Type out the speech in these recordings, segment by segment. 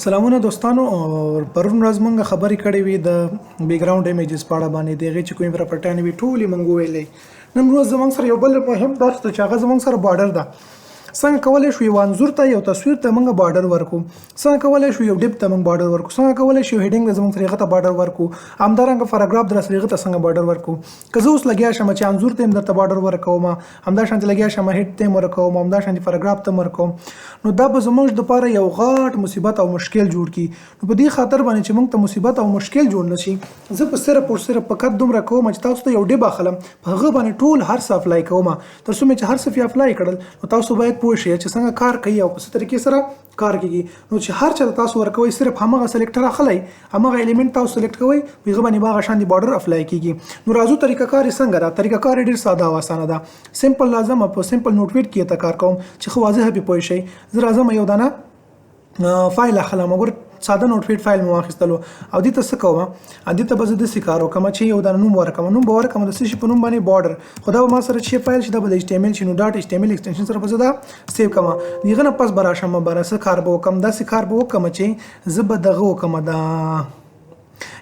سلامونه دوستانو. پرون ورځ مونږ خبرې کړې وي د background images په اړه باندې، د هغې چې کومې پراپرټیانې وي ټولې مونږ وویلې. نن ورځ زمونږ سره یو بل مهم درس دی چې هغه زمونږ سره border ده. څنګه کولی شو یو انځور ته، یو تصویر ته مونږ border ورکو، څنګه کولی شو یو div ته مونږ border ورکو، څنګه کولی شو یو heading ته زمونږ سره هغه ته border ورکو، همدارنګه پاراګراف در سره هغه ته څنګه border ورکو. که زه اوس لګیا شم چې انځور ته هم درته border ورکوم، همدا شان لګیا شم head ته هم ورکوم، همدا شان پاراګراف ته هم ورکوم، نو دا به زموږ دپاره یو غټ مصیبت او مشکل جوړ کړي. نو په دې خاطر باندې چې موږ ته مصیبت او مشکل جوړ نه شي، زه په صرف او صرف فقط دومره کوم چې تاسو ته یو div اخلم، په هغه باندې ټول هر څه apply کوم، تر څو مې چې هر څه پرې apply کړل نو تاسو باید پوه شئ چې څنګه کار کوي او په څه طریقې سره کار کیږي. نو چې هر چا ته تاسو ورکوئ صرف همغه selector اخلئ، همغه element تاسو select کوئ، په هغه باندې به هغه شان دي border apply کیږي. نو راځو طریقه کار یې څنګه ده؟ طریقه کار یې ډېر ساده او اسانه ده. simple لازم په simple Notepad کې ته کار کوم چې ښه واضح پرې پوه شئ. زه راځم یو دانه فایل اخلم، وګوره ساده Notepad فایل مې واخیستلو او دې ته څه کوم، دې ته به زه داسې کار وکړم چې یو دانه نوم ورکړم، نوم به ورکړم د څه شي په نوم باندې border، خو دا به ما سره چې فایل شي دا به د HTML شي، نو .html extension سره به زه دا save کړم. د هغه نه پس به راشم بره څه کار به وکړم، داسې کار به وکړم چې زه به دغه وکړم، دا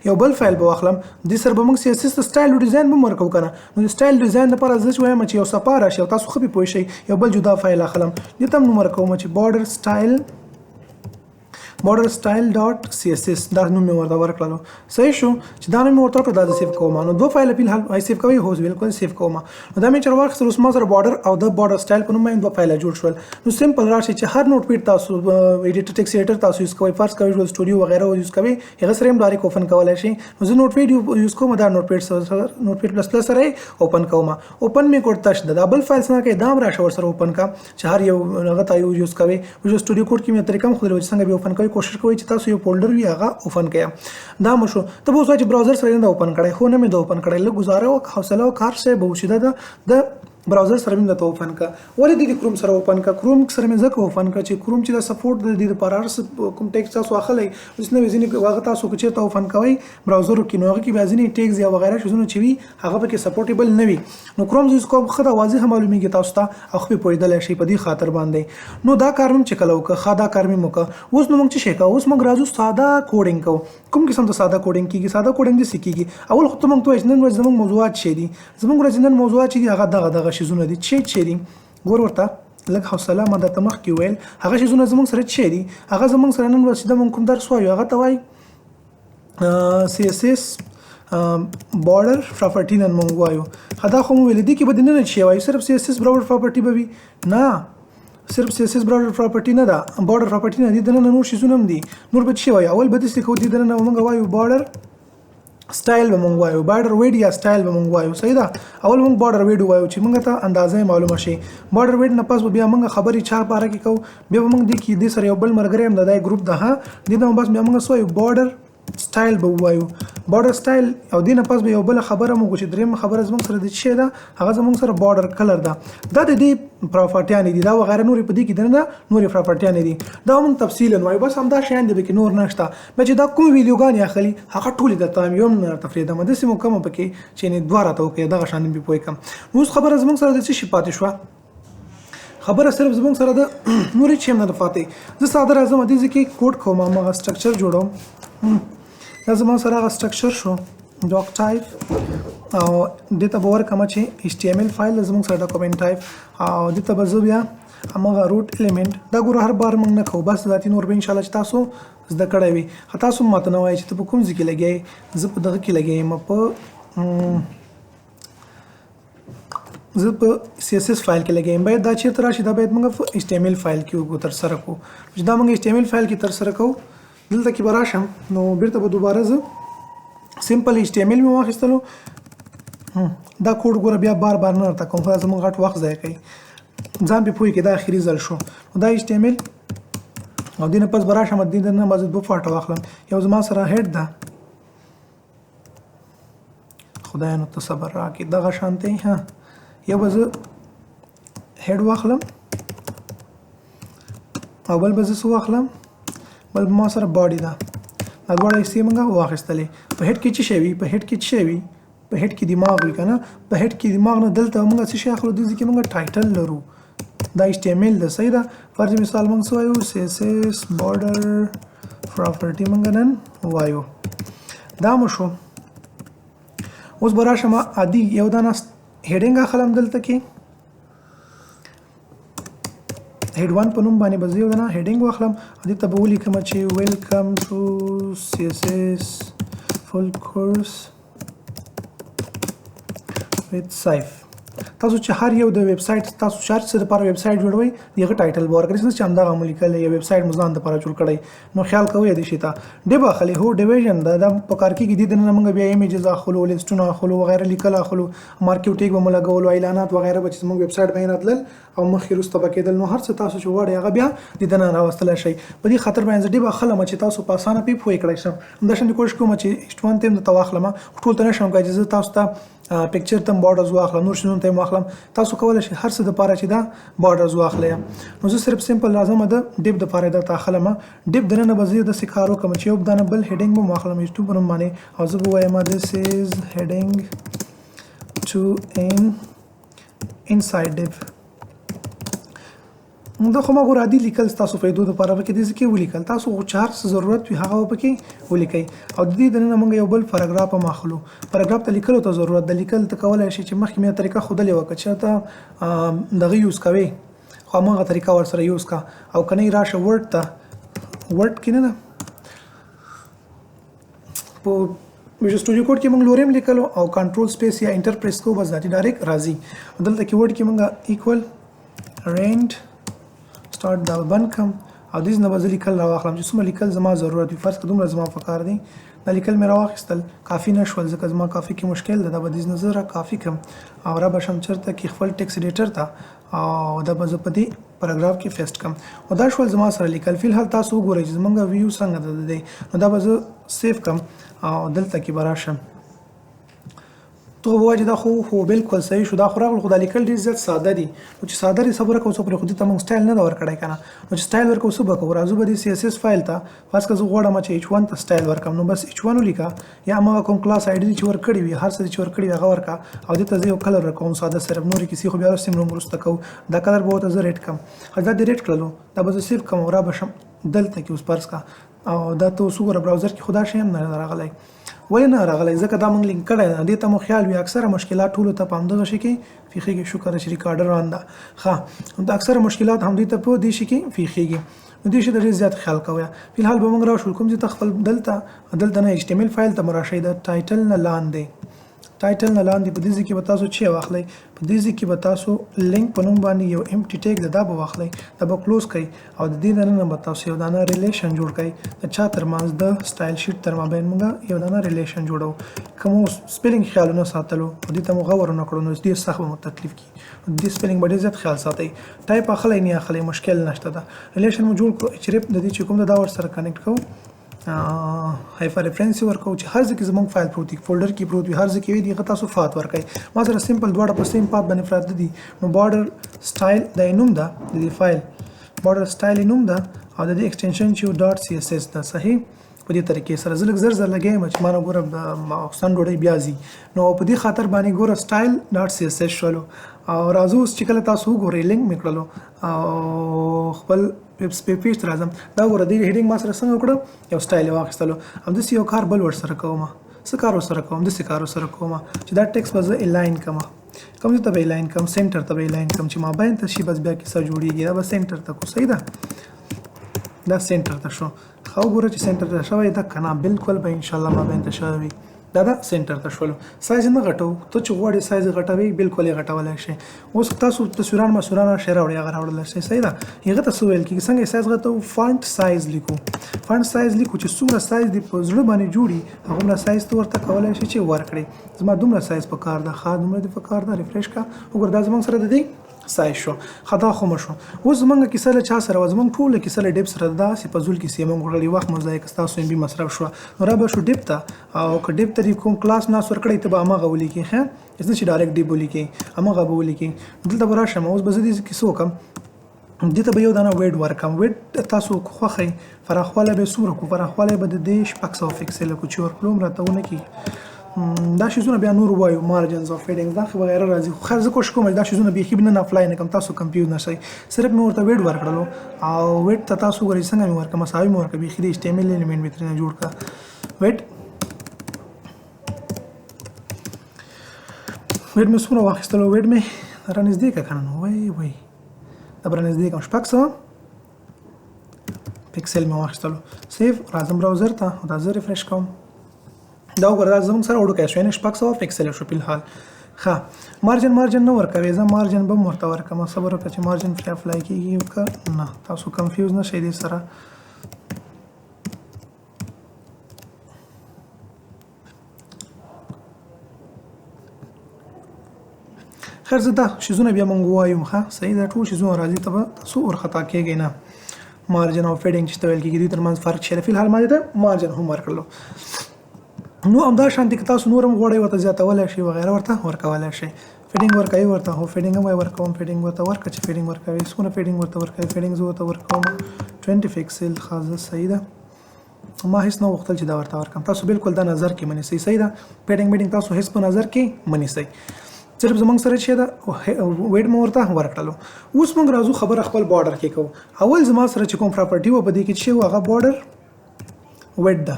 یو بل فایل به واخلم، دې سره به موږ CSS ته style او design به هم ورکوو که نه. نو د style design لپاره زه چې وایم چې یو صفحه راشي او تاسو ښه پرې پوه شئ، یو بل جدا فایل اخلم، دې ته هم نوم ورکوم چې border style.css، دا نوم مې ورته ورکړلو. صحیح شو چې دا نوم مې ورته ورکړ، دا زه save کوم. نو دوه فایل په الحال آی save کوي، هو بالکل save کوم. نو دا مې چې راواخیستل، اوس ما سره border او د border style په نوم باندې دوه فایل جوړ شول. نو simple راشي چې هر Notepad تاسو editor، text editor تاسو use کوئ، فرض کوئ Visual Studio وغیرہ use کوئ، هغه سره هم direct open کولی شئ. نو زه Notepad use کوم، دا Notepad سره Notepad++ سره open کوم. open مې کړ، تش ده. دا بل فایل څنګه کوي، دا هم راشه ورسره open کا چې هر یو هغه ته یو use کوئ. Visual Studio Code کې مې طریقه هم ښودلې وه چې څنګه به open کوئ. کوشش کوئ چې تاسو یو folder وي هغه open کړئ. دا مو شو. ته به اوس وایې چې browser سره نه open کړی، خو نه مې دا open کړی، لږ ګزاره وکړه، حوصله وکړه، هر څه به وشي. دا د browser سره مې درته open کړه. ولې دې کروم سره open کړه؟ کروم سره مې ځکه open کړه چې کروم چې دا support د دې لپاره هر څه کوم ټیکس تاسو اخلئ، اوس نوې ځینې هغه تاسو که چېرته open کوئ browser کې، نو هغه کې بیا ځینې tags یا وغیره شیزونه چې وي هغه پکې supportable نه وي. نو کروم یوز کوم، ښه دا واضح معلومیږي تاسو ته او ښه پرې پوهېدلی شئ په دې خاطر باندې. نو دا کار مې چې کله وکړه، ښه دا کار مې وکړه. اوس نو موږ څه شی کوو؟ اوس موږ راځو ساده coding کوو. کوم قسم ته ساده coding کیږي؟ ساده coding داسې کیږي. اول خو ته موږ ته وایې چې نن ورځ زموږ موضوعات څه دي؟ زموږ ورځ نن موضوعات چې دي هغه دغه دغه شیزونه دي. چې چې دي ګور ورته لږ حوصله، ما درته مخکې وویل هغه شیزونه زموږ سره چې دي، هغه زموږ سره نن ورځ چې د موږ کوم درس وایو هغه ته وایي CSS border property نن موږ وایو. ښه دا خو مو ویلې، دې کې به د نن چې وایو صرف CSS border property به وي، نه صرف CSS border property نه ده، border property نه دي، دننه نور شیزونه هم دي. نور به څه وایو؟ اول به داسې کوو، دې دننه موږ وایو border style به مونږ وایو، border width یا سټایل به مونږ وایو. صحیح ده. اول مونږ border width وایو چې مونږ ته اندازه یې معلومه شي. border width نه پس به بیا مونږ خبرې چار پاره کې کوو. بیا به مونږ دې کې دې سره یو بل ملګری هم ده، دا ګروپ ده، ها دې ته بس بیا مونږ څه وایو؟ border style به ووایو، border style. او دې نه پس به یو بله خبره مو چې درېیمه خبره زموږ سره د څه شی ده؟ هغه زموږ سره border color ده. دا د دې پراپرټیانې دي، دا وغیره نورې په دې کې دننه نورې پراپرټیانې دي. دا موږ تفصیلا وایو، بس همدا شیان دي، پکې نور نشته. بیا چې دا کوم ویډیوګانې اخلي هغه ټولې درته یو هم نه درته پرېږدم، داسې مو کومه پکې چې یعنې دوه راته وکړي، دغه شان مې پوه کړم. نو اوس خبره زموږ سره د څه شي پاتې شوه؟ خبره صرف زموږ سره د نورې چې هم نه ده پاتې. زه ساده راځم دې ځای کې کوډ کوم، هماغه structure جوړوم. دا زما سره هغه structure شو، doctype، او دې ته به ورکړم چې HTML فایل زموږ سره document type، او دې ته به زه بیا هماغه root element. دا ګوره هر بار موږ نه کوو، بس ذاتي نور به انشاءالله چې تاسو زده کړی وي. خو تاسو هم ماته نه وایئ چې ته په کوم ځای کې لګیا یې، زه په دغه کې لګیا یم، زه په CSS فایل کې لګیا یم. باید دا چېرته راشي؟ دا باید موږ په HTML فایل کې وکړو، ترسره کړو. چې دا موږ HTML فایل کې ترسره کوو، دلته کې به راشم، نو بیرته به دوباره زه simple HTML مې واخیستلو. دا کوډ ګوره بیا بار بار نه راته کوم، خو دا زموږ غټ وخت ضایع کوي، ځان پرې پوه کړئ. دا اخري ځل شو. نو دا HTML او دې نه پس به راشم، دې نه به زه دوه پارټه واخلم. یو زما سره head ده، خدای نو ته صبر راکړې، دغه شانتې. ها یو به زه head واخلم او بل به زه څه واخلم؟ بل به ما سره body ده. دا دواړه حصې موږ واخیستلې. په head کې څه شی وي؟ په head کې څه شی وي؟ په head کې دماغ وي که نه؟ په head کې دماغ نه دلته موږ څه شی اخلو؟ دې ځای کې موږ title لرو، دا HTML ده، صحیح ده. فرض مثال موږ څه وایو؟ CSS border پراپرټي مونږ نن وایو. دا مو شو. اوس به راشم عادي یو دانه heading اخلم، دلته کې head 1 په نوم باندې به زه یو دانه heading واخلم. دې ته به ولیکم چې welcome to CSS full course with Saif. تاسو چې هر یو د ویب سایټ، تاسو چې هر څه لپاره ویب سایټ جوړوئ، دغه title به ورکړئ چې همدغه مو لیکلی یو ویب سایټ مو ځان لپاره جوړ کړی، نو خیال کوئ دې شي ته. div اخلي، هو division ده، دا په کار کېږي. دې دننه موږ بیا images اخلو، لیستونه اخلو وغیره، لیکل اخلو، marquee tag به مو لګولو، اعلانات وغیره به چې زموږ ویب سایټ به یې راتلل او مخکې وروسته به کېدل. نو هر څه تاسو چې غواړئ هغه بیا دې دننه راوستلی شئ. په دې خاطر باندې زه div اخلم چې تاسو په اسانه پرې پوه کړی شم. همداشان دې کوشش کوم چې H1 ته هم درته واخلم، خو ټول ته نه شم کولی چې زه تاسو ته picture ته هم borders واخلم، نور شیزونو ته هم واخلم. تاسو کولی شئ هر څه دپاره چې دا borders واخلئ. نو زه صرف simple راځم د div دپاره درته اخلم. div دننه به زه داسې کار وکړم چې یو دانه بل heading به هم واخلم H2 په نوم باندې، او زه به ووایم this is heading 2 in inside div. دا خو ما ګوره عادي لیکل ستاسو فایدو دپاره پکې دې ځکه ولیکل، تاسو خو چې هر څه ضرورت وي هغه به پکې ولیکئ. او د دې دننه موږ یو بل پاراګراف هم اخلو. پاراګراف ته لیکلو ته ضرورت ده، لیکل ته کولی شې چې مخکې مې طریقه ښودلې وه، که چېرته دغه use کوې خو هماغه طریقه ورسره use کا، او که نه یې راشه Word ته، Word کې نه ده په Visual Studio Code کې موږ lorem لیکلو او control space یا enter press کوو، بس دا direct راځي. دلته کې Word کې موږ equal rand start دا بند کړم او دې نه به زه لیکل راواخلم چې څومره لیکل زما ضرورت وي. فرض کړه دومره زما پکار دی، دا لیکل مې راواخیستل، کافي نه شول ځکه زما کافي کې مشکل ده، دا به دې نه زه را کافي کړم او را به شم چېرته کې خپل text editor ته، او دا به زه په دې پاراګراف کې paste کړم. او دا شول زما سره لیکل. فی الحال تاسو وګورئ چې زمونږ view څنګه ده دی. نو دا به زه save کړم او دلته کې به راشم. ته وایې چې دا خو بالکل صحیح شو، دا خو راغلو، خو دا لیکل ډېر زیات ساده دي. نو چې ساده دي صبر وکړه، څه پرې خو دې ته موږ سټایل نه ده ورکړی که نه. نو چې سټایل ورکړو څه به کوو؟ راځو به دې CSS فایل ته. فرض کړه زه غواړم چې H1 ته سټایل ورکړم، نو بس H1 ولیکه، یا هماغه کوم class ID چې ورکړی وي، هر څه چې ورکړي وي هغه ورکړه، او دې ته زه یو color ورکوم ساده، صرف نورې کیسې خو بیا وروسته موږ وروسته کوو. دا color به ورته زه red کړم. ښه، دا دې red کړلو، دا به زه save کړم او را به شم دلته کې. اوس فرض کړه، او دا ته اوس وګوره browser کې خو دا شی هم نه راغلی. ولې نه راغلی؟ ځکه دا موږ لینک کړی نه، دې ته مو خیال وي. اکثره مشکلات ټولو ته په همدغه شي کې پیښېږي. شکر چې recorder on ده. ښه، نو اکثره مشکلات همدې ته په دې شي کې پیښېږي. نو دې شي ته ډېر زیات خیال کوئ. فی الحال به موږ راشو کوم ځای ته، خپل دلته نه HTML فایل ته مو راشئ، د title نه لاندې، title نه لاندې په دې ځای کې به تاسو چې واخلئ، په دې ځای کې به تاسو لینک په نوم باندې یو empty tag ده، دا به واخلئ، دا به close کړئ، او د دې دننه به تاسو یو دانه relation جوړ کړئ د چا ترمنځ، د style sheet تر مابین موږ یو دانه relation جوړو. که مو spelling خیال ونه ساتلو او دې ته مو غور ونه کړو، نو ډېر سخت به مو تکلیف کړي. د دې spelling به ډېر زیات خیال ساتئ. ټایپ اخلئ نه اخلئ مشکل نشته ده. relation مو جوړ کړو، href د دې چې کوم ده دا ورسره connect کوو، hyper reference یې ورکوو چې هر ځای کې زموږ فایل پروت وي، folder کې پروت وي، هر ځای کې وي، دغه تاسو path ورکړئ. ما سره simple دواړه په same path باندې پراته دي. نو border style د یې نوم ده، د دې فایل border style یې نوم ده، او د دې extension چې dot CSS ده. صحیح، په دې طریقې سره زه لږ زر زر لګیا یم چې ما نه ګوره د ماخستن ډوډۍ بیا ځي، نو په دې خاطر باندې ګوره style dot CSS شولو. او راځو اوس چې کله تاسو وګورئ لینک مې کړلو او خپل ویب پیج ته راځم. دا ګوره دې heading ما سره څنګه وکړه، یو سټایل یې واخیستلو. همداسې یو کار بل ورسره کوم. څه کار ورسره کوم؟ داسې کار ورسره کوم چې دا ټیکس به زه align کړم. کوم ځای ته به align کړم؟ center ته به align کړم چې مابین ته شي، بس بیا کیسه جوړېږي. دا به center ته کو، صحیح ده، دا center ته شو. ښه وګوره چې center ته شوی ده که نه، بالکل به انشاءالله مابین ته شوی وي. دا ده center ته شولو. سایز نه غټو، ته چې غواړې سایز غټوي بالکل یې غټولی شي. اوس تاسو تصویران مسوران شی راوړئ، هغه راوړلی شئ، صحیح ده. هغه ته څه ویل کېږي؟ څنګه یې سایز غټو؟ font size لیکو. font size لیکو چې څومره سایز دې په زړه باندې جوړي هغومره سایز ته ورته کولی شي چې ورکړې. زما دومره سایز په کار ده، ښه دومره دې په کار ده. refresh کړه، وګوره دا زموږ سره د دې سایز شو. ښه دا خو مو شو. اوس زمونږ کیسه له چا سره وه؟ زمونږ ټوله کیسه له div سره ده. داسې په زول کیسې مونږ وکړلې، وخت مو ضایع کړ، ستاسو MB مصرف شوه. نو را به شو div ته، او که div ته دې کوم کلاس ناس ورکړی ته به هماغه ولیکې، ښه نه چې direct div ولیکې، هماغه به ولیکې. دلته به راشم، اوس به زه دې کیسه وکړم. دې ته به یو دانه width ورکړم. width تاسو خوښئ، فراخوالی به یې څومره کړو؟ فراخوالی به د دې 600 پیکسله کړو چې ورکړو هم راته ونه کړي. دا شیزونه بیا نور وایو، مارجنز او فیډینګز دا خو وغیره راځي. خو خیر، زه کوشش کوم چې دا شیزونه بیخي نن افلای نه کوم، تاسو کنفیوز نه شئ. صرف مې ورته ویډ ورکړلو او ویډ ته تاسو وګورئ څنګه مې ورکړه، مساوي مې ورکړه، بیخي د ایچ ټي ایم ایل ایلیمنټ مې ترېنه جوړ کړه. ویډ ویډ مې څومره واخیستلو؟ ویډ مې را نږدې کړه که نه، نو وای وای دا به را نږدې کړم، 600 پیکسل مې واخیستلو. سیف، راځم براوزر ته، دا زه ریفرش کوم. دا وګوره، دا زموږ سره وړوکی شو، یعنې 600 پیکسل شو فلحال. ښه، مارجن نه ورکوي، زه مارجن به هم ورته ورکړم. صبر وکړه چې مارجن پرې اپلای کېږي که نه، تاسو کنفیوز نه شئ دې سره. خیر، زه دا شیزونه بیا موږ ووایو. ښه صحیح ده، ټول شیزونه راځي، ته به تاسو ورخطا کېږئ نه. مارجن او فیډینګ چې ته ویل کېږي، دوی ترمنځ فرق شته. فلحال ما دې ته مارجن هم ورکړلو. نو همدا شان دي، که تاسو نور هم غواړئ ورته زیاتولی شئ وغیره، ورته ورکولی شئ. فیډینګ ورکوي ورته؟ هو، فیډینګ هم ورکوم. فیډینګ ورته ورکړه چې فیډینګ ورکوي، څومره فیډینګ ورته ورکوي؟ فیډینګ زه ورته ورکوم 20 پیکسل. ښه، زه صحیح ده، ما هیڅ نه غوښتل چې دا ورته ورکړم، تاسو بالکل دا نظر کې منیسئ. صحیح ده، پیډینګ میډینګ تاسو هیڅ په نظر کې منیسئ، صرف زمونږ سره چې ده ویډ مو ورته ورکړلو. اوس موږ راځو خبره خپل بارډر کې کوو. اول زما سره چې کوم پراپرټي و په دې کې چې و، هغه بارډر ویډ ده.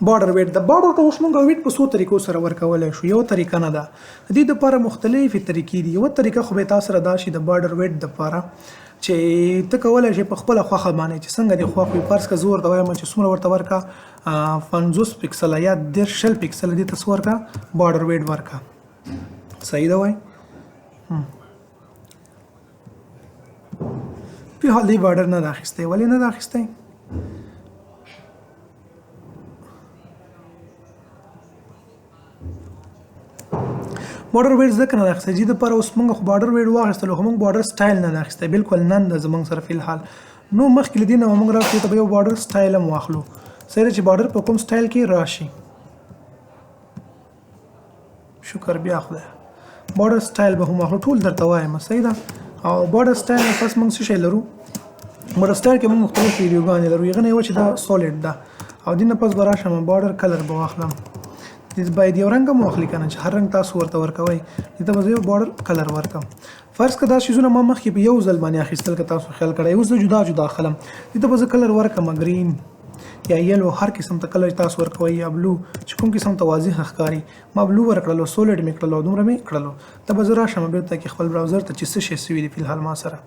بارډر ویډ ده، بارډر ته اوس موږ ویډ په څو طریقو سره ورکولی شو، یو طریقه نه ده. د دې دپاره مختلفې طریقې دي. یوه طریقه خو به تاسو سره دا شي د بارډر ویډ دپاره چې ته کولی شې په خپله خوښه باندې چې څنګه دې خوښ وي. فرض که زه ورته وایم چې څومره ورته ورکړه، 50 پیکسله یا 30 20 پیکسله دې ته څه ورکړه، بارډر ویډ ورکړه. صحیح ده؟ وای په حال دې بارډر نه ده اخیستی. ولې نه ده اخیستی؟ بارډر ویډ ځکه نه ده اخیستی چې دپاره اوس موږ خو بارډر ویډ واخیستلو، خو موږ بارډر سټایل نه ده اخیستی، بالکل نن ده زموږ سره فلحال. نو مخکې له دې نه موږ راشو ته به یو بارډر سټایل هم واخلو. صحیح ده، چې بارډر په کوم سټایل کې راشي. شکر بیا خدای، بارډر سټایل به هم واخلو، ټول درته وایم. صحیح ده. او بارډر سټایل نه پس موږ څه شی لرو؟ بارډر سټایل کې موږ مختلف ویډیوګانې لرو. هغه نه یوه چې دا سولیډ ده، او دې نه پس به راشم بارډر کلر به واخلم. دې باید یو رنګ هم واخلي که نه، چې هر رنګ تاسو ورته ورکوئ. دې ته به زه یو بارډر کلر ورکړم. فرض که دا شیزونه ما مخکې په یو ځل باندې اخیستل، که تاسو خیال کړی، اوس زه جدا جدا اخلم. دې ته به زه کلر ورکړم ګرین یا یلو، هر قسم ته کلر تاسو ورکوئ، یا بلو، چې کوم قسم ته واضح ښکاري. ما بلو ورکړلو، سولیډ مې کړلو، دومره مې کړلو. ته به زه راشم بېرته کې خپل براوزر ته چې څه شی سوي دي فلحال ما سره.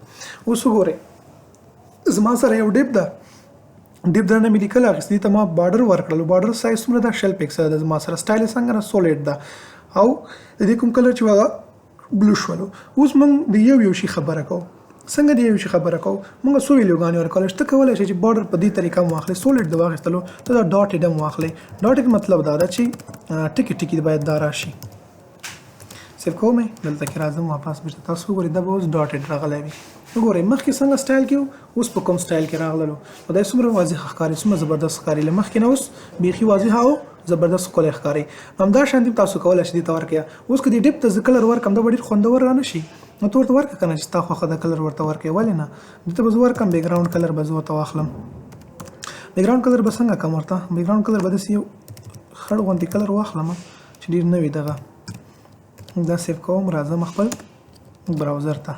اوس وګورئ، زما سره یو ډیپ ده، ډیپ درنه مې لیکل اخیستې، دې ته ما بارډر ورکړلو. بارډر سایز څومره ده؟ 20 پیکسل ده. زما سره سټایل یې څنګه ده؟ سولیډ ده، او د دې کوم کلر چې هغه بلو شولو. اوس موږ د یو یو شي خبره کوو. څنګه د یو شي خبره کوو؟ موږ څو ویډیوګانې ورکولی شو. ته کولی شې چې بارډر په دې طریقه هم واخلې، سولیډ د واخیستلو، ته دا ډاټډ هم واخلې. ډاټډ مطلب دا ده چې ټکي ټکي باید دا راشي. سیو کوم یې، دلته کې راځم واپس بېرته، تاسو وګورئ دا به اوس ډاټډ راغلی وي. وګورئ مخکې څنګه سټایل کې و، اوس په کوم سټایل کې راغللو. نو دا څومره واضح ښکاري، څومره زبردست ښکاري. له مخکې نه اوس بیخي واضح او زبردست ښکلی ښکاري. همدا شان دي تاسو کولی شئ دې ته ورکړئ. اوس که دې ډیپ ته زه کلر ورکړم، دا به ډېر خوندور رانه شي. نو ته ورته ورکړه که نه چې ستا خوښه ده کلر ورته ورکړې، ولې نه؟ دې ته به زه ورکړم بیکګراوند کلر به زه ورته واخلم. بیکګراوند کلر به څنګه کړم ورته؟ بیکګراوند کلر به داسې یو خړ غوندې کلر واخلم چې ډېر نه وي دغه. دا سیو کوم، راځم خپل براوزر ته.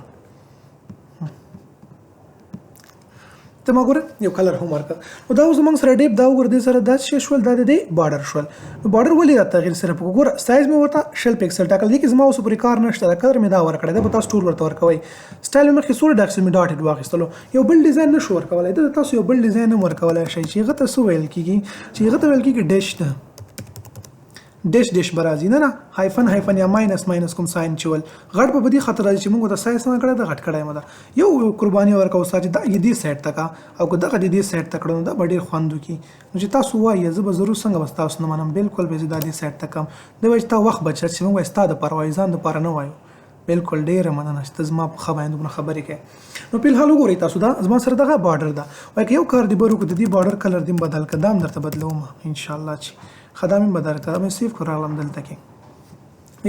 ته ما ګوره یو کلر هم ورکړه. نو دا اوس زموږ سره ډیپ دا وګوره، دې سره داسې شی شول، دا د دې بارډر شول. نو بارډر ولې دا تغییر سره وکړو؟ ګوره سایز مې ورته 20 پیکسل ټاکل، دې کې زما اوس پورې کار نشته، دا کلر مې دا ورکړی، دا به تاسو ټول ورته ورکوئ. سټایل مې مخکې سولیډ اخیستل، مې ډاټډ واخیستلو. یو بل ډیزاین نه شو ورکولی، دلته تاسو یو بل ډیزاین هم ورکولی شئ چې هغه ته څه ویل کېږي؟ چې هغه ته ویل کېږي ډیش ده، ډیش ډیش به راځي، نه نه هایفن هایفن یا ماینس ماینس کوم ساین چې ول. غټ به په دې خاطر راځي چې موږ ورته سایز څنګه کړی ده، غټ کړی مو ده. یو قرباني ورکوو ستا چې دا یې دې سایډ ته کا، او که دغه دې دې سایډ ته کړو نو دا به ډېر خوند وکړي. نو چې تاسو وایي زه به ضرور څنګه به ستاسو نه منم، بالکل به زه دا دې سایډ ته کړم. دی وایي چې تا وخت بچ چې موږ وایي ستا دپاره وایو، ځان دپاره نه وایو. بالکل ډېره مننه چې ته زما په ښه باندې دومره خبرې کوې. نو په الحال وګورئ تاسو دا زما سره دغه بارډر ده. وایي که یو کار دې بر وکړو، د دې بارډر کلر دې بدل کړه، دا هم درته بدلوم انشاءالله چې ښه دا مې بدل کړه. مې سیف کړ، راغلم دلته کې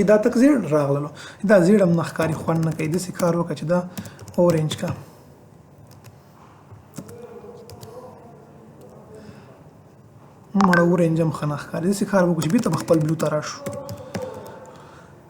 دا تک زیړ راغللو، دا زیړ هم نه ښکاري، خوند نه کوي. داسې کار وکړه چې دا اورنج کا. مړه اورنج هم ښه نه ښکاري. داسې کار وکړو چې بېرته به خپل بلو ته راشو.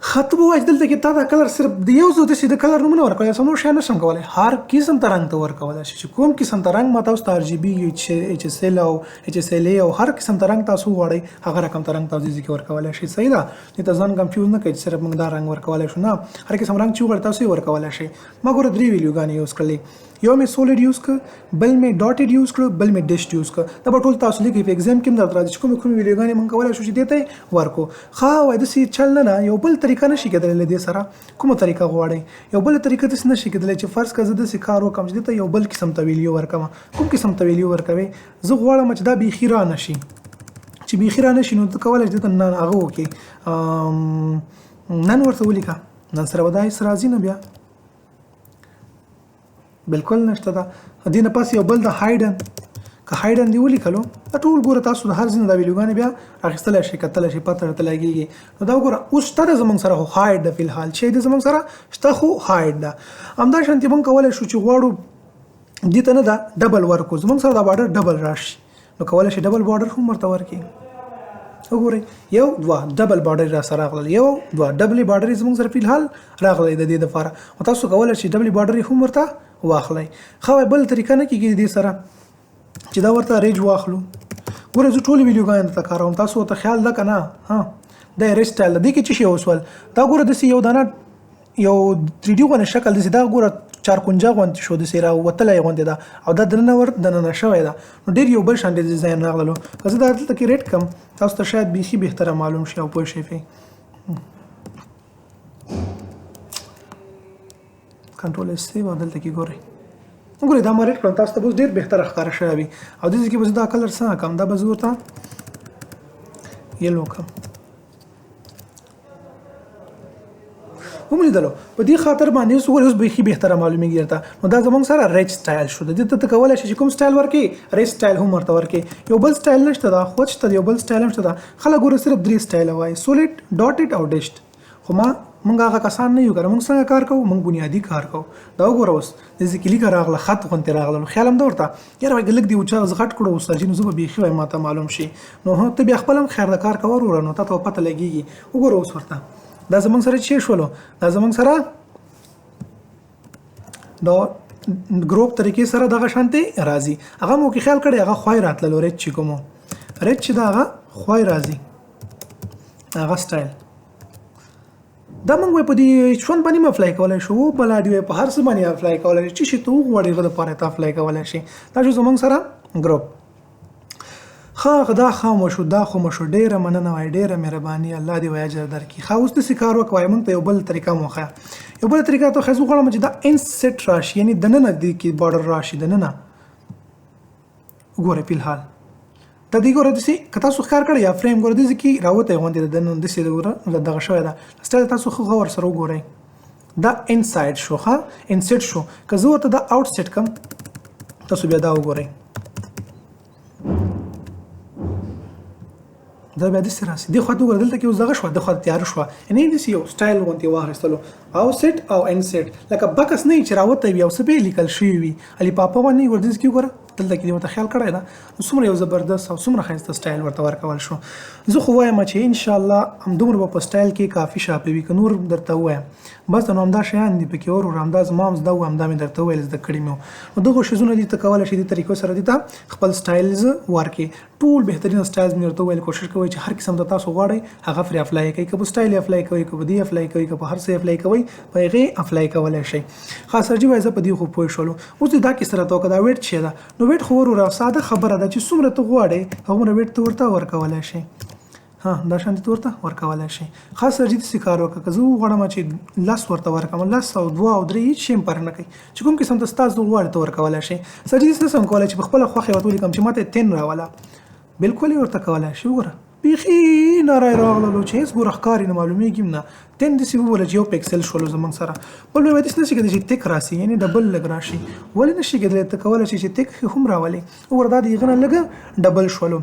ښه، ته به وایې چې دلته کې تا دا کلر صرف د یو ځل داسې د کلر نومونه ورکول، یا نور شیان نشم کولی. هر قسم ته رنګ ته ورکولی شي، چې کوم قسم ته رنګ ما تاسو ته ار جي بي، ایچ اس ایل او ایچ اس ایل ای او هر قسم ته رنګ تاسو وغواړئ، هغه رقم ته رنګ تاسو دې ځای کې ورکولی شئ. صحیح ده، دې ته ځان کنفیوز نه کړئ چې صرف موږ دا رنګ ورکولی شو. نه، هر قسم رنګ چې وغواړئ تاسو یې ورکولی شئ. ما ګوره درې ویلیوګانې یوز کړلې، یو مې سولیډ یوز کړ، بل مې ډاټډ یوز کړ، بل مې ډیشډ یوز کړ. دا به ټول تاسو لیکئ، په اګزام کې هم درته راځي چې کومې کومې ویډیوګانې موږ کولای شو چې دې ته یې ورکړو. ښه، وایي داسې چل نه، نه یو بل طریقه نه شي کېدلی له دې سره. کومه طریقه غواړئ؟ یو بله طریقه داسې نه شي کېدلی چې فرض کړه زه داسې کار وکړم چې دې ته یو بل قسم ته ویلیو ورکړم. کوم قسم ته ویلیو ورکوې؟ زه غواړم چې دا بیخي را نه شي، چې بیخي را نه شي نو ته کولای شې دې ته نن هغه وکړې، نن ورته ولیکه، نن سره به دا هېڅ راځي نه، بیا بالکل نشته. ده دې نه پس یو بل د هایډن، که هایډن دی ولیکلو، دا ټول ګوره تاسو د هر ځای نه دا ویډیوګانې بیا اخیستلی شئ، کتلی شئ، پته درته لګېږي. نو دا وګوره اوس شته ده زموږ سره، خو هایډ ده فلحال چې ده زموږ سره شته، خو هایډ ده. همدا شانتې موږ کولی شو چې غواړو دې ته نه ده ډبل ورکړو، زموږ سره دا بارډر ډبل راشي، نو کولی شئ ډبل بارډر هم ورته ورکړي. وګورئ یو دوه ډبل بارډر را سره راغلل، یو دوه ډبلې بارډرې زموږ سره فلحال راغلې د دې دپاره. نو تاسو کولی شئ ډبلې بارډرې هم ورته واخلئ. ښه، وایي بل طریقه نه کېږي دې سره چې دا ورته ریج واخلو. ګوره زه ټولې ویډیوګانې درته کاروم، تاسو ورته خیال ده که نه؟ ها، دا یې ریج سټایل ده. دې کې څه شی وسول؟ دا ګوره داسې یو دانه یو 3 ډي غوندې شکل داسې، دا ګوره چارکنجه غوندې شو، داسې راوتلی غوندې ده او دا دننه ور دننه شوی ده. نو ډېر یو بل شان ډېر ډیزاین راغللو. که زه دا دلته کې ریډ کړم تاسو ته شاید بیخي بهتره معلوم شي او پوه شئ پرې. کنټرول اس سی او دلته کې ګورئ، وګورئ دا ما ریډ کړم، تاسو ته به اوس ډېر بهتره ښکاره شوی وي. او دې ځای کې به زه دا کلر څنګه کړم؟ دا به زه ورته یلو کړم. هم لیدلو په دې خاطر باندې اوس وګورئ، اوس بیخي بهتره معلومیږي درته. نو دا زموږ سره ریچ سټایل شو. د دې ته ته کولی شې چې کوم سټایل ورکړې، ریچ سټایل هم ورته ورکړې. یو بل سټایل نشته ده، خو شته یو بل سټایل هم شته ده. خلک ګوره صرف درې سټایله وایي، سولیډ، ډاټډ او ډیشډ. خو موږ هغه کسان نه یو که نه، موږ څنګه کار کوو؟ موږ بنیادي کار کوو. دا وګوره اوس دې ځای کې لیکه راغله، خط غوندې راغله، نو خیال هم ده ورته یاره وایي که لږ دې اوچا زه غټ کړو استاد جي، نو زه به بیخي وایم ماته معلوم شي. نو ها، ته بیا خپل هم خیر د کار کوه وروره، نو تا ته به پته لګېږي. وګوره اوس ورته دا زموږ سره چې شولو، دا زموږ سره دا ګروپ طریقې سره دغه شانتې راځي. هغه مو کې خیال کړی، هغه خوای راتللو، ریچ چې کومو ریچ چې دا هغه خوای راځي، هغه سټایل دا موږ وایي په دې ژوند باندې هم اپلای کولی شو، بلا دی وایي په هر څه باندې اپلای کولی شي، چې شي ته وغواړې هغه دپاره ته اپلای کولی شي. دا شو زموږ سره ګروپ. ښه، دا ښه مو شو، دا خو مو شو. ډېره مننه وایي، ډېره مهرباني، الله دې وایي اجر درکړي. ښه، اوس داسې کار وکړه، وایي موږ ته یو بل طریقه مو وښیه. یو بله طریقه ته وښیه، زه غواړم چې دا انسټ راشي، یعنې دننه دې کې بارډر راشي، دننه. وګورئ فلحال دا دې ګوره داسې که تاسو ښکار کړی یا فریم ګوره دې ځای کې راوتی غوندې ده، دننه داسې ګوره دغه شوی ده. سټایل تاسو ښه غور سره وګورئ، دا انسایډ شو، ښه انسټ شو. که زه ورته دا اوټ سیټ کړم، تاسو بیا دا وګورئ، دا بیا داسې راسي. دې خوا ته وګوره، دلته کې اوس دغه شوه، دې خوا ته تیاره شوه، یعنې داسې یو سټایل غوندې واخیستلو، او سیټ او انسیټ، لکه بکس نه وي چې راوتی وي او څه پرې لیکل شوي وي، علي پاپا باندې وګوره، دې ځای کې وګوره، دلته کې دې ورته خیال کړی ده، نو څومره یو زبردست او څومره ښایسته سټایل ورته ورکول شو. زه خو وایم چې انشاءالله همدومره به په سټایل کې کافي شاپې وي، که نور درته ووایم بس نو همدا شیان دي پکې وروره، همدا زما هم زده وو، همدا مې درته وویل، زده کړي مې وو. نو دغو شیزونه دي ته کولی شې دې طریقو سره دې ته خپل سټایلز ورکړې. ټول بهترین سټایلز مې درته وویل. کوشش کوئ چې هر قسم ته تاسو غواړئ هغه پرې اپلای کړئ، که په سټایل یې اپلای کوئ، که په دې اپلای کوئ، که په هر څه اپلای کوئ، په هغې اپلای کولی شئ. ښه سر جي وایي زه په دې خو پوه شولو. اوس دې دا کیسه راته وکړه، دا ویټ چې ده، نو ویټ خو وروره ساده خبره ده چې څومره ته غواړې هغومره ویټ ته ورته ورکولی شې. ها، دا شان دې ته ورته ورکولی شې. ښه سر جي داسې کار وکړه، که زه وغواړم چې لس ورته ورکړم، لس او دوه او درې هېڅ شی هم فرق نه کوي، چې کوم قسم ته ستا زړه غواړي ته ورکولی شې. سر جي داسې نه شم کولی چې په خپله خوښه ورته ولیکم چې ما ته تین راوله، بالکل یې ورته کولی شي. وګوره بیخي نری راغللو چې هېڅ ګوره ښکاري نه، معلومېږي هم نه. تین داسې وبوله چې یو پیکسل شولو زموږ سره. بل وایي داسې نه شي کېدلی چې تک راسي، یعنې ډبل لږ راشي. ولې نه شي کېدلی؟ ته کولی شې چې تک هم راولې. وګوره دا د هغه نه لږ ډبل شولو.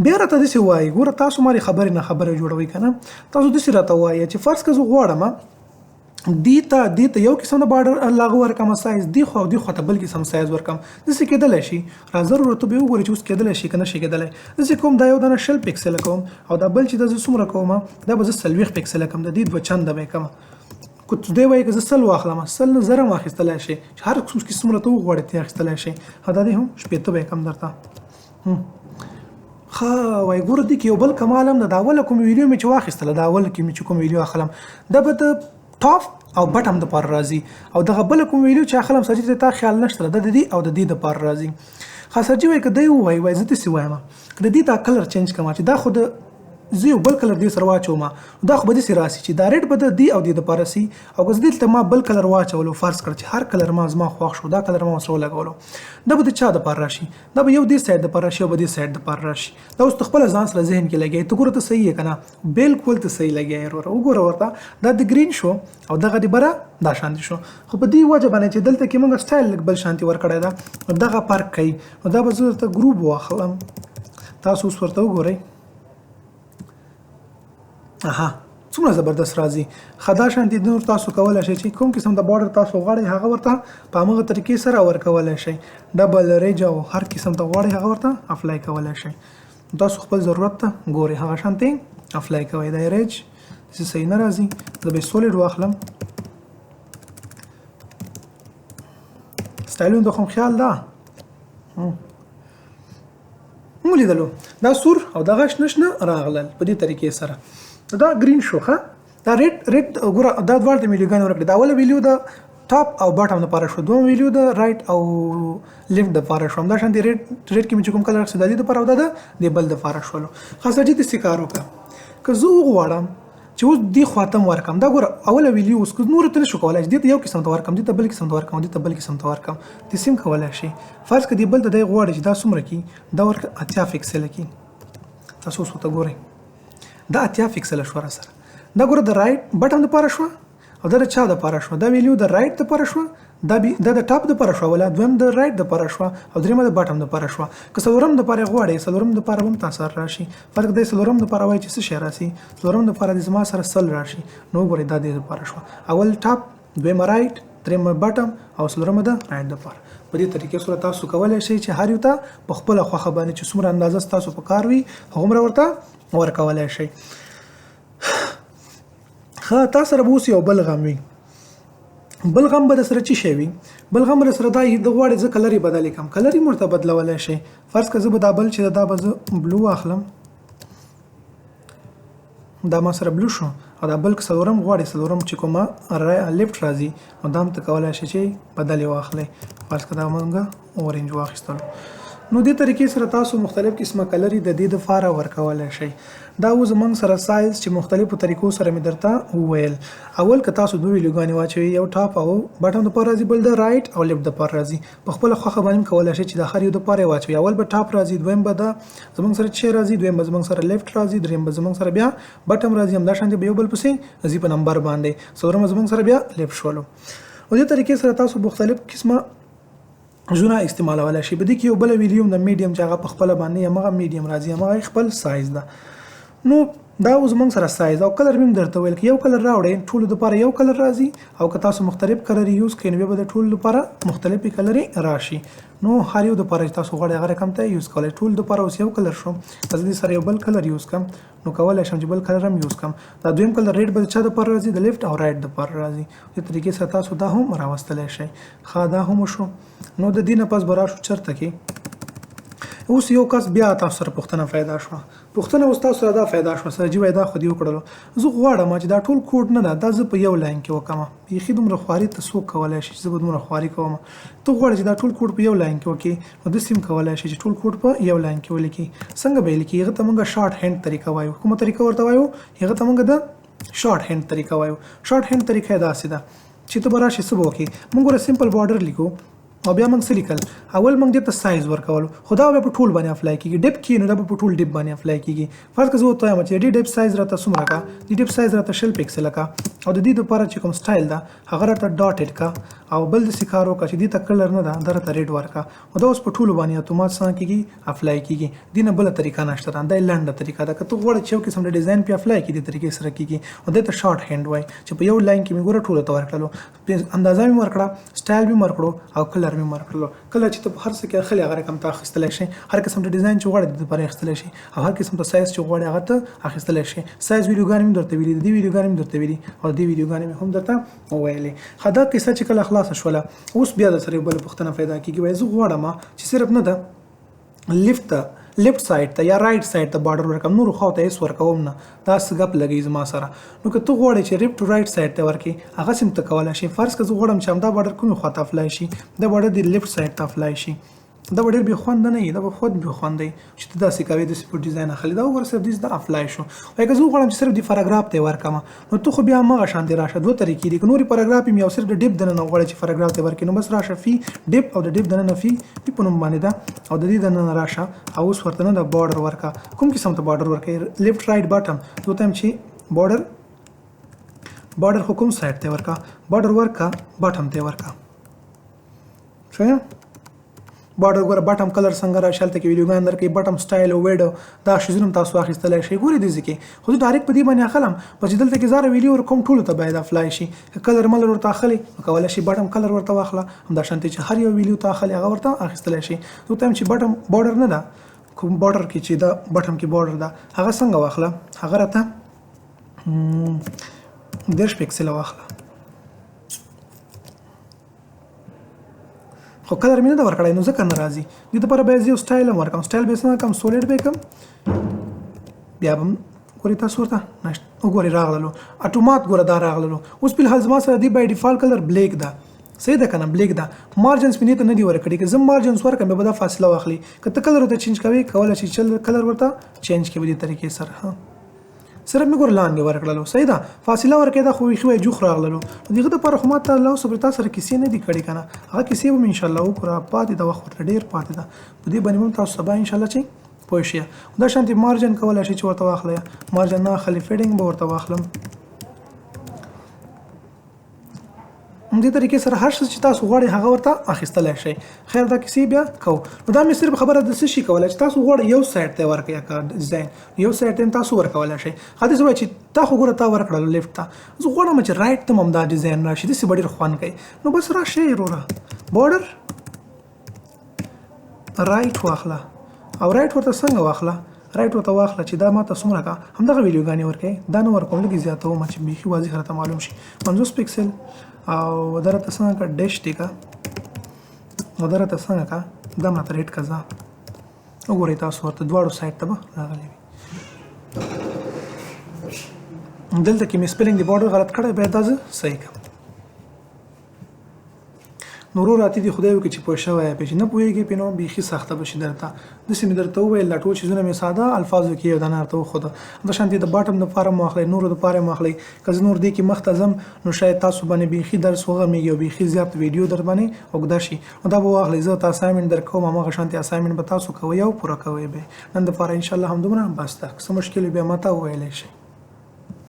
بیا راته داسې وایي، ګوره تاسو ما دې خبرې نه خبرې جوړوئ که نه، تاسو داسې راته وایي چې فرض که زه غواړم دی ته دی ته یو قسم د بارډر لاغه ورکم سایز دی، خو دی خو ته بل قسم سایز ورکم. داسې کېدلی شي؟ راځه وروره، ته به وګورې چې اوس کېدلی شي که نه شي کېدلی. داسې کوم، دا یو دانه 20 پیکسله کوم او دا بل چې دا زه څومره کوم، دا به زه 40 پیکسله کوم، د دې دوه چنده به یې کوم. که دی وایي که زه 100 واخلم، 100 نه 1000 هم اخیستلی شي، چې هر څومره کې څومره ته وغواړې ته اخیستلی شي. او دا دی هم 60 به یې کوم درته. ښه وایي ګوره، دې کې یو بل کمال هم ده. دا اوله کوم ویډیو مې چې واخیستله، دا اول کې مې چې کوم ویډیو اخلم، دا به د ټاپ او بټم د پاره راځي، او دغه بل کوم ویډیو چې اخلم سرجي ته تا خیال نشته، دا د دې او د دې د پاره راځي. ښه سرجي وایي که دی ووایي، وایي زه داسې وایم، که د دې دا کلر چینج کړم چې دا خو د زه یو بل کلر دې سره واچوم، دا خو به داسې راسي چې دا ریډ به د دې او دې دپاره سي، او که زه دلته ما بل کلر واچولو، فرض کړه چې هر کلر ما زما خوښ شو، دا کلر ما ورسره ولګولو، دا به د چا دپاره راشي؟ دا به یو دې سایډ دپاره راشي او به دې سایډ دپاره راشي. دا اوس ته خپله ځان سره ذهن کې لګیا، ته ګوره ته صحیح یې که نه؟ بالکل ته صحیح لګیا یې وروره. وګوره ورته، دا د ګرین شو او دغه د بره دا شانتي شو، خو په دې وجه باندې چې دلته کې موږ سټایل لږ بل شانتي ورکړی ده، نو دغه فرق کوي. نو دا به زه درته ګروپ واخلم، تاسو اوس ورته وګورئ. اها څومره زبردست راځي. ښه دا شانتي نور تاسو کولی شئ چې کوم قسم د بارډر تاسو غواړئ هغه ورته په همغه طریقې سره ورکولی شئ، ډبل ریج او هر قسم ته غواړئ هغه ورته اپلای کولی شئ. تاسو خپل ضرورت ته ګورئ هغه شانتي اپلای کوئ. دا ریج داسې صحیح نه راځي، زه به یې سولیډ واخلم. سټایلونو ته خو خیال ده. موږ لیدلو دا سور او دغه شنه شنه راغلل په دې طریقې سره. دا ګرین شو. ښه دا ریډ ریډ ګوره، دا دواړه د ویلیوګانې ورکړې. دا اوله ویلیو د ټاپ او باټم دپاره شو، دویم ویلیو د رایټ او لیفټ دپاره شو. همدا شان د ریډ ریډ کې مې چې کوم کلر اخیستی د دې دپاره او دا د دې بل دپاره شولو. ښه سر جي داسې کار وکړه، که زه وغواړم چې اوس دې خوا ته هم ورکړم، دا ګوره اوله ویلیو اوس که نورو ته نه شو کولی چې دې ته یو قسم ته ورکړم، دې ته بل قسم ته ورکړم، دې ته بل قسم ته ورکړم، داسې هم کولی شي. فرض که دې بل ته دی غواړي چې دا څومره کړي، دا ورکړه 80 پیکسله کړي. تاسو اوس ورته ګورئ، دا 80 پیکسله شوه را سره. دا ګوره د رایټ بټن دپاره شوه او دا د چا دپاره شوه؟ دا ویلیو د رایټ دپاره شوه، دا دا د ټاپ دپاره شوه، ولا دویم د رایټ دپاره شوه او درېیمه د باټم دپاره شوه. که څلورم دپاره یې غواړې، څلورم دپاره به هم تا سره راشي. فرق دی څلورم دپاره وایي چې څه شی راسي، څلورم دپاره دې زما سره 100 راشي. نو وګورئ دا دې دپاره شوه، اول ټاپ، دویمه رایټ، درېیمه باټم او څلورمه د رایټ دپاره. په دې طریقې سره تاسو کولی شئ چې هر یو ته په خپله خوښه باندې چې څومره اندازه ستاسو په کار وي هغومره ورته ورکولی شئ. ښه تا سره به اوس یو بل غم وي، بل غم به در سره څه شی وي؟ بل غم به در سره دا وي، د غواړې زه کلر یې بدلې کړم، کلر یې ورته بدلولی شئ. فرض که زه به دا بل چې دا به زه بلو واخلم، دا ما سره بلو شو، او دا بل که څلورم غواړې، څلورم چې کومه لیفټ راځي نو دا هم ته کولی شې چې بدل یې واخلې. فرض که دا مونږ اورنج واخیستلو. نو دې طریقې سره تاسو مختلف قسمه کلرې د دې دپاره ورکولی شئ. دا و زمونږ سره سایز چې مختلفو طریقو سره مې درته وویل. اول که تاسو دوه ویلیوګانې واچوئ، یو ټاپ او باټم دپاره راځي، بل د رایټ او لیفټ دپاره راځي. په خپله خوښه باندې هم کولی شئ چې د هر یو دپاره یې واچوئ. اول به ټاپ راځي، دویم به د زمونږ سره چې راځي، دویم به زمونږ سره لیفټ راځي، دریم به زمونږ سره بیا باټم راځي، همدا شان به یو بل پسې ځي په نمبر باندې، څلورم زمونږ سره بیا لیفټ شولو. او دې طریقې سره تاسو مختلف قسمه زونه استعمالولی شئ. په دې کې یو بله ویلیو هم د میډیم چې هغه په خپله باندې همغه میډیم راځي، همغه یې خپل سایز ده. نو دا اوس زمونږ سره سایز او کلر مې هم درته ویل، که یو کلر راوړئ ټولو دپاره یو کلر راځي، او که تاسو مختلف کلر یوز کړئ نو بیا به د ټولو دپاره مختلفې کلرې راشي. نو هر یو دپاره چې تاسو غواړئ هغه رقم ته یوز کولی. ټولو دپاره اوس یو کلر شو، که زه دې سره یو بل کلر یوز کړم نو کولی شم چې بل کلر هم یوز کړم. دا دویم کلر ریډ به د چا دپاره راځي؟ د لیفټ او رایټ دپاره راځي. دې طریقې سره تاسو دا هم راوستلی شئ. ښه دا هم وشو. نو د دې نه پس به راشو چېرته کې اوس یو کس بیا تاسو سره پوښتنه پیدا شوه. پوښتنه اوس تاسو سره دا پیدا شوه، سر جي وایي دا خو دې وکړلو، زه غواړم چې دا ټول کوډ نه ده دا زه په یو لاین کې وکړم. بیخي دومره خواري ته څوک کولی شي چې زه به دومره خواري کوم؟ ته غواړې چې دا ټول کوډ په یو لاین کې وکړې، نو داسې هم کولی شي چې ټول کوډ په یو لاین کې ولیکې. څنګه به یې لیکې؟ هغه ته موږ شارټ هینډ طریقه وایو. کومه طریقه ورته وایو؟ هغه ته موږ د شارټ هینډ طریقه وایو. شارټ هینډ طریقه یې داسې ده چې ته به راشې څه به وکړې؟ موږ ګوره سمپل بارډر لیکو. او بیا موږ څه لیکل؟ اول موږ دې ته سایز ورکولو، خو دا بیا په ټول باندې apply کیږي. div کې نو دا به په ټول div باندې apply کیږي. فرض که زه ورته وایم چې دې div size راته څومره کا، دې div size راته 20 پکسله کا، او د دې لپاره چې کوم سټایل ده هغه راته dotted کا، او بل داسې کار وکړه چې دې ته color نه ده دا راته red ورکا. او دا اوس په ټولو باندې اتومات څنګه کیږي؟ apply کیږي. دې نه بله طریقه نشته ده، دا یې لنډه طریقه ده. که ته غواړې چې یو قسم د design پې apply کړي دې طریقې سره کیږي. او دې ته shorthand وایي چې په یو line کې مې ګوره ټولو ته ورکړلو، اندازه مې ورکړه، سټایل مې ورکړو او color مې ورکړلو. کله چې ته په هر څه کې اخلې هغه رقم ته اخیستلی شي، هر قسم د design چې غواړې د لپاره اخیستلی شي، او هر قسم د سایز چې غواړې هغه ته اخیستلی شي. سایز ویډیوګانې مې درته ویلي، د دې ویډیوګانې مې درته ویلي، او د دې ویډیوګانې مې هم درته وویلې. ښه دا قصه چې کله خلاصه شوله اوس بیا در سره یو بله پوښتنه پیدا کېږي، وایي زه غواړم چې صرف نه ده left ته، left side ته یا right side ته border ورکړم، نورو خواو ته هېڅ ورکوم نه، دا څه ګپ لګوي زما سره. نو که ته غواړې چې left to right side ته ورکړې هغه سم ته کولی شې. فرض که زه غواړم چې همدا border کومې خوا ته apply شي، دا border دې left side ته apply شي، دا به ډېر بې خونده نه وي، دا به خود بې خونده وي چې ته داسې کوې، داسې په design اخلې. دا وګوره صرف دې دا apply شو. وایي که زه وغواړم چې صرف دې پاراګراف ته یې ورکړم، نو ته خو بیا هماغه شان دې راشه. دوه طریقې دي، که نورې پاراګراف یې او صرف د div دننه غواړې چې پاراګراف ته یې ورکړې، نو بس راشه p div او د div دننه p p په نوم باندې ده، او د دې دننه راشه او اوس ورته نه د border ورکړه. کوم قسم ته border ورکړې؟ left right bottom. زه ورته وایم چې border خو کوم side ته ورکړه؟ border ورکړه bottom ته یې ورکړه. ښه border ګوره bottom color څنګه راشي، هلته کې ویډیوګان درکوي، bottom style او width دا شیزونه هم تاسو اخیستلی شئ. ګورئ دې ځای کې خو زه direct په دې باندې اخلم، بس چې دلته کې زاره value ورکوم ټولو ته باید apply شي. که color ملر ورته اخلي نو کولی شي bottom color ورته واخله، همدا شانتې چې هر یو value ته اخلي هغه ورته اخیستلی شي. زه ورته وایم چې bottom border نه ده، کوم border کې چې دا bottom کې border ده هغه څنګه واخله؟ هغه راته 30 پکسله واخله. خو color مې نه ده ورکړی نو ځکه نه راځي. دې دپاره باید زه یو سټایل هم ورکړم. سټایل به یې څنګه کړم؟ solid به یې کړم، بیا به هم ګورئ تاسو ورته نشته وګورئ راغللو اتومات، ګوره دا راغللو. اوس فلحال زما سره دی by default color black ده، صحیح ده که نه؟ black ده. margins مې دې ته نه دي ورکړي، که زه margins ورکړم بیا به دا فاصله واخلي. که ته color ورته change کوې کولی شې چې color ورته change کړې په دې طریقې سره. ها صرف مې ګوره لاندې ورکړلو، صحیح ده. فاصله ورکړې ده خو بیخي وایي جوخ راغللو. نو د هغه دپاره خو ما ته لا اوسه پورې تا سره کیسې نه دي کړې که نه، هغه کیسې به مې انشاءالله وکړو، پاتې ده وخت ورته ډېر پاتې ده، په دې باندې به هم تاسو سبا انشاءالله چې پوه شئ. دا شانتې margin کولی شئ چې ورته واخلئ، margin نه اخلي padding به ورته واخلم. همدې طریقې سره هر څه چې تاسو غواړئ هغه ورته اخیستلی شئ. خیر دا کیسې بیا کوو. نو دا مې صرف خبره د څه شي کوله چې تاسو غواړئ یو side ته ورکړئ که design یو side ته تاسو ورکولی شئ. ښه داسې وایي چې تا خو ګوره تا ورکړل left ته، زه غواړم چې right ته هم دا design راشي، داسې به ډېر خوند کوي. نو بس راشئ وروره border right واخله، او right ورته څنګه واخله؟ right ورته واخله چې دا ما ته څومره کا همدغه ویډیوګانې ورکوي، دا نه ورکوم لږ زیاتوم چې بیخي واضح راته معلوم شي. 50 پکسل او دا راته څنګه کا dash دی کا، او دا راته څنګه کا دا ماته red کا ځه. وګورئ تاسو ورته دواړو side ته به راغلی وي. دلته کې مې spelling د border غلط کړی، باید دا زه صحیح کړم. نو وروره ته دې خدای وکړي چې پوه شوی یې، چې نه پوهېږې پرې نو بیخي سخته به شي درته. داسې مې درته وویل، دا ټول څیزونه مې ساده الفاظو کې یو دانه درته وښوده. همدا شان دې د bottom دپاره هم واخلئ، نورو دپاره هم واخلئ. که زه نور دې کې مخته ځم نو شاید تاسو باندې بیخي درس وغمېږي او بیخي زیات ویډیو در باندې اوږده شي. نو دا به واخلئ، زه ته assignment در کوم، هماغه شانتې assignment به تاسو کوئ او پوره کوئ به. نن دپاره انشاءالله همدومره بس ده. که څه مشکل وي بیا ما ته وویلی شئ.